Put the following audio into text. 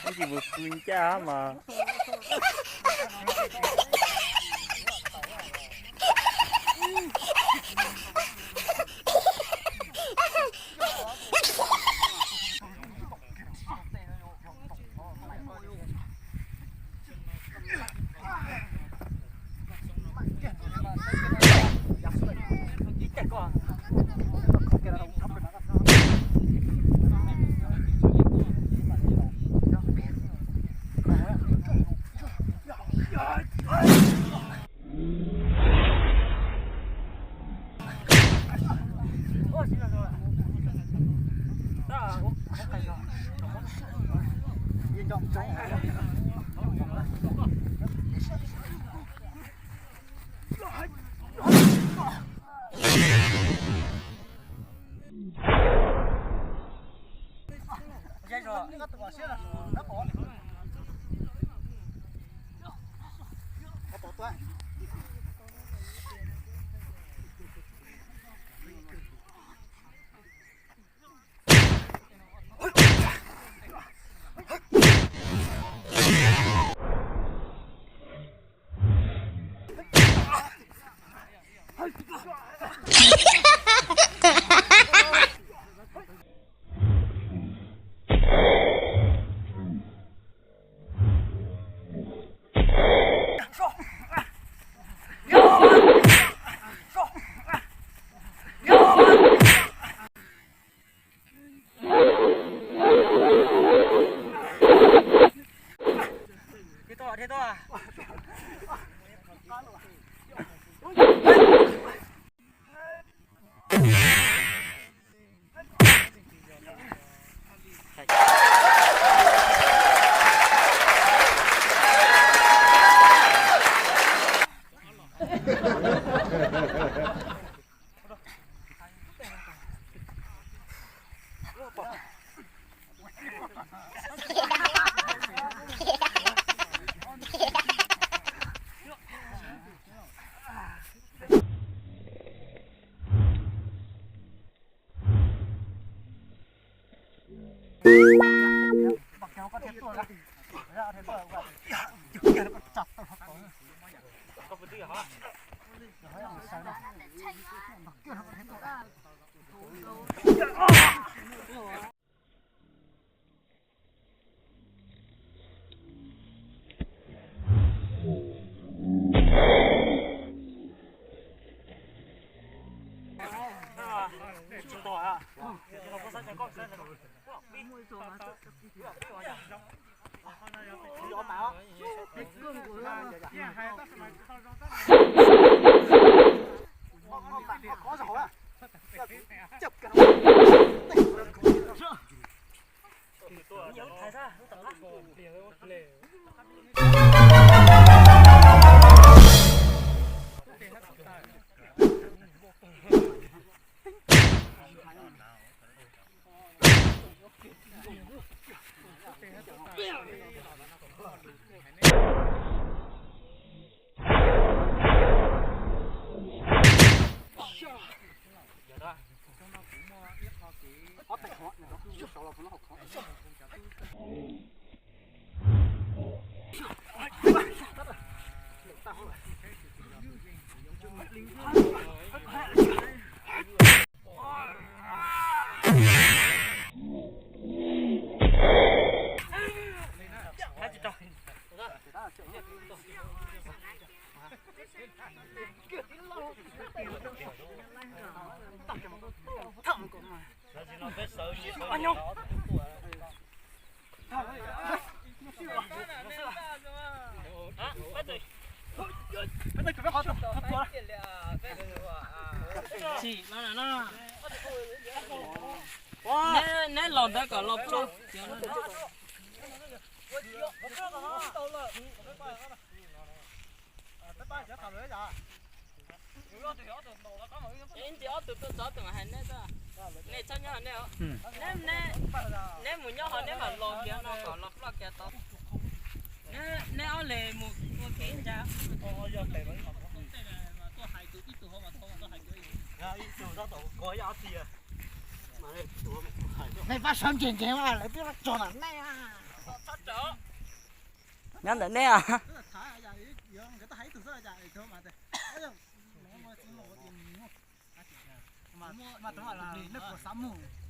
Tsis mus pw ncaj mas. Neb los ntawd kom los ploj. Ib ntsis ob tug tuaj txog tus hais neb, neb txhob nyob hauv neb, neb mus nyob hauv neb mam los kiag no kom los ploj kiag tod. Neb ob leeg mus ua ke ntag. Tuaj hais tus ib tug hauv mas tus hauv mas tuaj hais tus ib tug. Nej pab sawv nkees nkees mas lawv twb tso ntawm nej. Nyob ntawm nej. Mas tus mas nej puas xav mus?